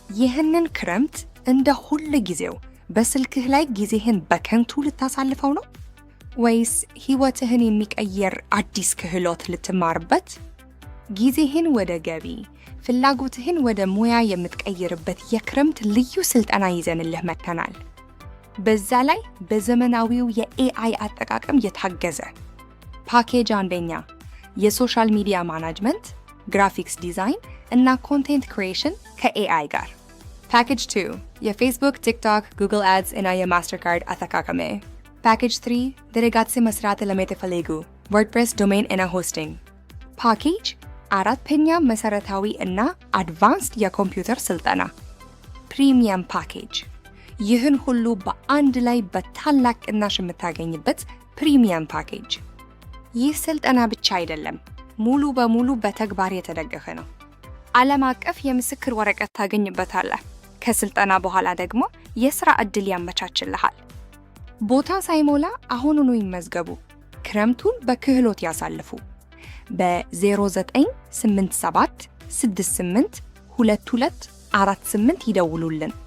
ይህንን ክረምት እንደ ሁል ጊዜው በስልክህ ላይ ጊዜህን በከንቱ ልታሳልፈው ነው ወይስ ሕይወትህን የሚቀይር አዲስ ክህሎት ልትማርበት? ጊዜህን ወደ ገቢ፣ ፍላጎትህን ወደ ሙያ የምትቀይርበት የክረምት ልዩ ስልጠና ይዘንልህ መጥተናል። በዛ ላይ በዘመናዊው የ AI አጠቃቀም የታገዘ። ፓኬጅ አንደኛ፣ የ social media management፣ graphics design እና content creation ከ AI ጋር። ፓኬጅ 2፣ የፌስቡክ፣ ቲክቶክ፣ ጉግል Ads እና የ Mastercard አጠቃቀም። ፓኬጅ 3፣ ድረገጽ መስራት ለምትፈልጉ፣ WordPress፣ domain እና hosting። ፓኬጅ አራተኛ፣ መሰረታዊ እና advanced የኮምፒውተር ስልጠና። Premium package፣ ይህን ሁሉ በአንድ ላይ በታላቅ ቅናሽ የምታገኝበት premium package። ይህ ስልጠና ብቻ አይደለም፣ ሙሉ በሙሉ በተግባር የተደገፈ ነው። ዓለም አቀፍ የምስክር ወረቀት ታገኝበታለህ። ከስልጠና በኋላ ደግሞ የሥራ ዕድል ያመቻችልሃል። ቦታ ሳይሞላ አሁኑኑ ይመዝገቡ። ክረምቱን በክህሎት ያሳልፉ። በ0987 68 22 48 ይደውሉልን።